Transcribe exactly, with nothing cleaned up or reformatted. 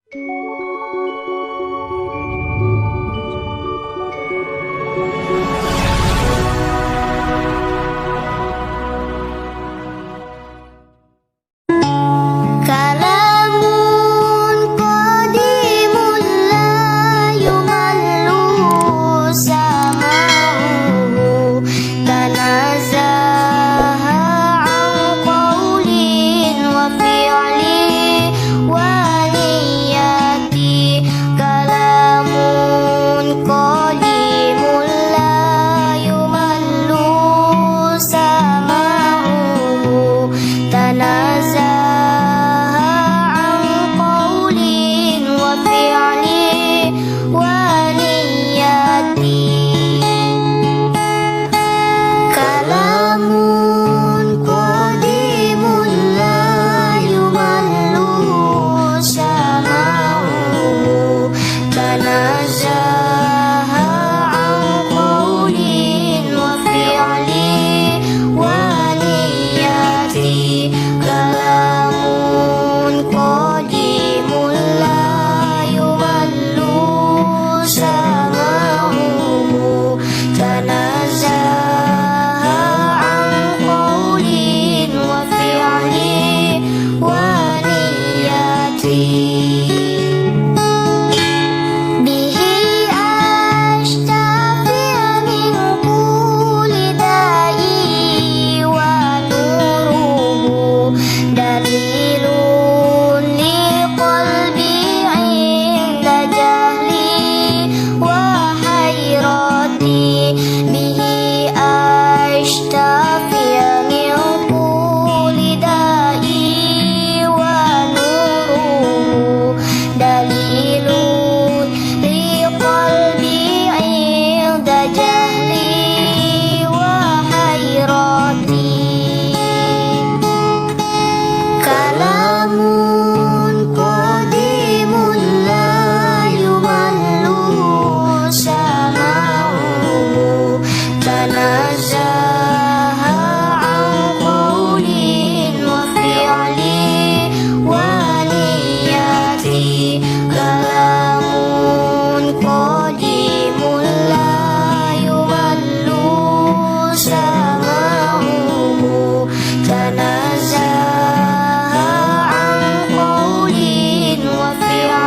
كلام قديم لا يمل سماعه، تنزه عن قول وفعل ونية. كلام قديم لا يمل سماعه، تنزه عن قول وفعل ونية. كلام قديم لا يمل سماعه، تنزه عن قول وفعل ونية. كلام قديم لا يمل سماعه، تنزه عن قول وفعل ونية. به أشتفي من كل داء ونوره دليل لقلبي عند جهلي وحيرتي. به أشتفي من كل داء ونوره دليل لقلبي عند جهلي وحيرتي. كلام قديم لا يمل سماعه، تنزه عن قول وفعل ونية. كلام قديم لا يمل سماعه، تنزه عن قول وفعل